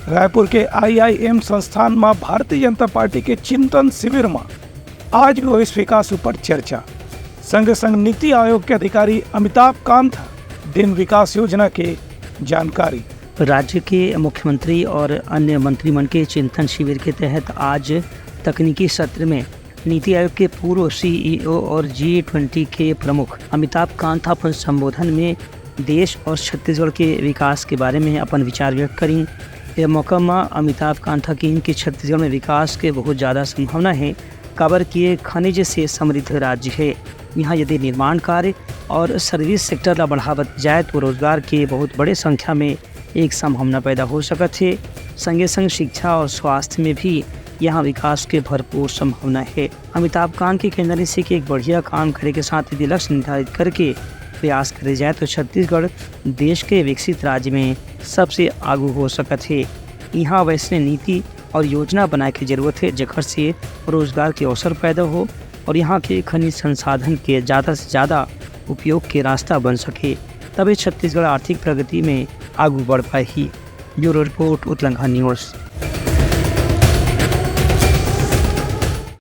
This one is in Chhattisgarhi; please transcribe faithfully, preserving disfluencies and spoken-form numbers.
रायपुर के आईआईएम संस्थान म भारतीय जनता पार्टी के चिंतन शिविर म आज होइस विकास ऊपर चर्चा। संगे संग नीति आयोग के अधिकारी अमिताभ कांत ह दिन विकास योजना के जानकारी। राज्य के मुख्यमंत्री और अन्य मंत्री मन के चिंतन शिविर के तहत आज तकनीकी सत्र में नीति आयोग के पूर्व सीईओ और जी ट्वेंटी के प्रमुख अमिताभ कांत अपन संबोधन में देश और छत्तीसगढ़ के विकास के बारे में अपन विचार व्यक्त करिन। ये मौका म अमिताभ कांत ह किहिन कि छत्तीसगढ़ में विकास के बहुत ज़्यादा संभावना है, काबर कि ये खनिज से समृद्ध राज्य है। यहाँ यदि निर्माण कार्य और सर्विस सेक्टर ला बढ़ावत जाए तो रोजगार के बहुत बड़े संख्या में एक संभावना पैदा हो सकत है। संगे संग शिक्षा और स्वास्थ्य में भी यहाँ विकास के भरपूर संभावना है। अमिताभ कांत के कहना रिहिस कि एक बढ़िया काम करे के साथ यदि लक्ष्य निर्धारित करके प्रयास करे जाए तो छत्तीसगढ़ देश के विकसित राज्य में सबसे आगू हो सकत है। यहाँ वैसने नीति और योजना बनाए के जरूरत है जेकर से रोजगार के अवसर पैदा हो और यहाँ के खनिज संसाधन के ज़्यादा से ज़्यादा उपयोग के रास्ता बन सके, तबे छत्तीसगढ़ आर्थिक प्रगति में आगू बढ़ पाही। Bureau report, Utlangha news.